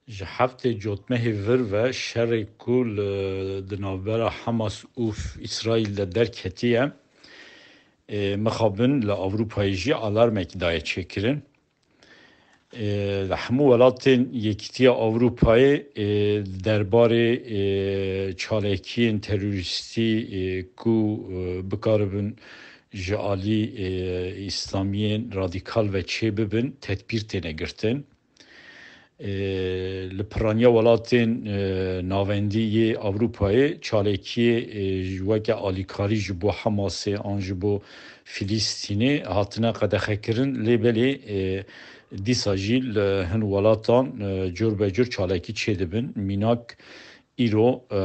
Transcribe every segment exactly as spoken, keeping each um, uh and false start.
Ji heftê cotmehê vir ve şerê ku li, di navbera Hamas û Îsraîl de derketiye, ê, mixabin li Ewropayê jî alarmekî daye çêkirin. Ê, li hemû welatên Yekîtiya Ewropayê, ê, derbarê, ê, çalakiyên terorîstî, ê, ku, ê, bikaribin ji alî, ê, îslamiyên radîkal ve çêbibin, tedbîr têne girtin. Ê, li piraniya welatên, ê, navendî yê Ewropayê çalakiyê, ê, ji weke alîkarî ji bo Hamasê an ji bo Filîstînê hatine qedexekirin, lê belê, ê, dîsa jî li hin welatan, ê, cur be cur çalakî çêdibin. Mînak îro, e,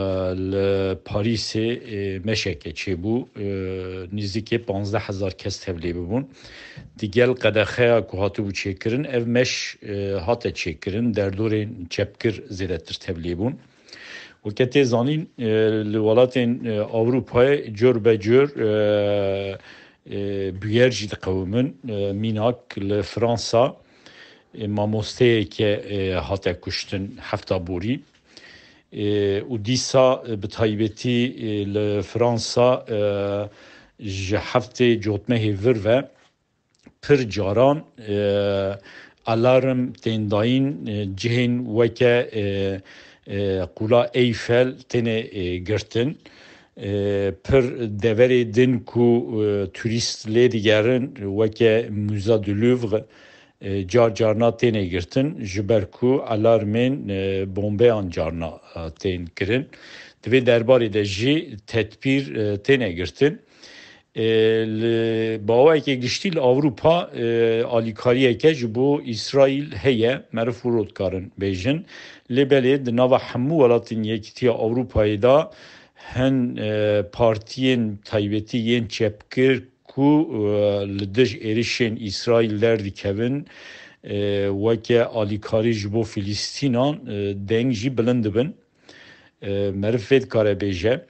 li Parîsê, e, meşeke çêbû, e, nêzîkê panzdeh hezar kes tevlê bibûn. Digel qedexeya ku hatibû çêkirin, ev meş, e, hate çêkirin, derdorên çepgir zêdetir tevlê bûn. Weke tê zanîn, e, li welatên, e, Ewropayê cur be cur, e, e, bûyer jî diqewimin. E, mînak li Fransa, e, mamosteyeke, e, hate kuştin hefta borî. Ê, û dîsa, e, bi taybetî, e, li Fransa, e, ji heftê cotmehê vir ve pir caran, e, alarm tên dayîn, e, cihên weke, e, e, Qula Eyfel têne, e, girtin. E, pir deverê din ku, e, turîst lê digerin, weke Muza du Louvre, e, car carna têne girtin, ji ber ku alarmên, e, bombeyan carna, e, tên kirin. Di vê derbarê de jî tedbîr, e, têne girtin. E, li, bi awayeke giştî li Ewropa, e, alîkariyeke ji bo Îsraîl heye, meriv wilo dikarin bêjin. Lê belê di nava hemû welatên Yekîtiya Ewropayê de hin, e, partiyên taybetî yên çepgir ku, e, li dij êrişên Îsraîl derdikevin, e, weke alîkarî ji bo Filîstînan, e, deng jî bilind dibin. E, meriv vê dikare bêje,